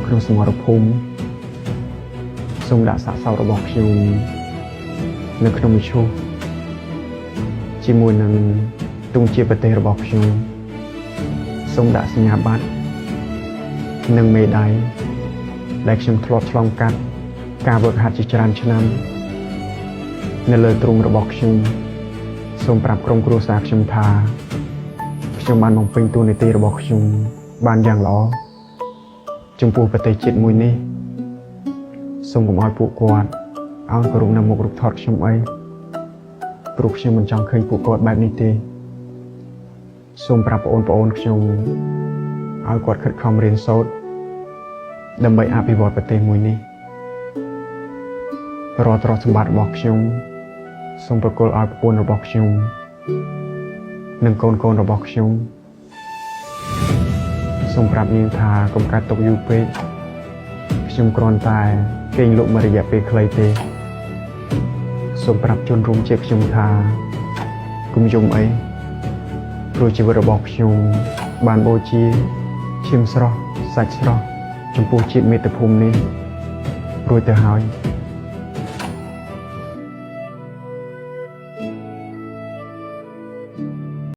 នៅក្នុងសមរភូមិសូមដាក់សាកសពរបស់ខ្ញុំនៅក្នុងមឈូសជាមួយនឹងទង់ជាតិប្រទេសរបស់ខ្ញុំសូមដាក់សញ្ញាបត្រនិងមេដាយដែលខ្ញុំធ្លាប់ឆ្លងកាត់ការវឹកហាត់ជាច្រើនឆ្នាំនៅលើទ្រូងរបស់ខ្ញុំសូមប្រាប់ក្រុមគ្រួសារខ្ញុំថាខ្ញុំបានបំពេញតួនាទីរបស់ខ្ញុំបានយ៉ាងល្អចំពោះប្រទេសជាតិមួយនេះសូមកុំឲ្យពួកគាត់អោនគោរពនៅមុខរូបថតខ្ញុំអីព្រោះខ្ញុំមិនចង់ឃើញពួកគាត់បែបនេះទេសូមប្រាប់បងប្អូនខ្ញុំឲ្យគាត់ខិតខំរៀនសូត្រដើម្បីអភិវឌ្ឍប្រទេសមួយនេះរាល់ទ្រព្យសម្បត្តិរបស់ខ្ញុំសូមប្រគល់ឲ្យប្រពន្ធរបស់ខ្ញុំនិងកូនកូនរបស់ខ្ញុំសូមប្រាប់នាងថាកុំកើតទុក្ខយូរពេកខ្ញុំគ្រាន់តែគេងលក់មួយរយៈពេលខ្លីទេសូមប្រាប់ជនរួមជាតិខ្ញុំថាកុំយំអីព្រោះជីវិតរបស់ខ្ញុំបានបូជាឈាមស្រស់សាច់ស្រស់ចំពោះជាតិមាតុភូមិនេះរួចទៅហើយ។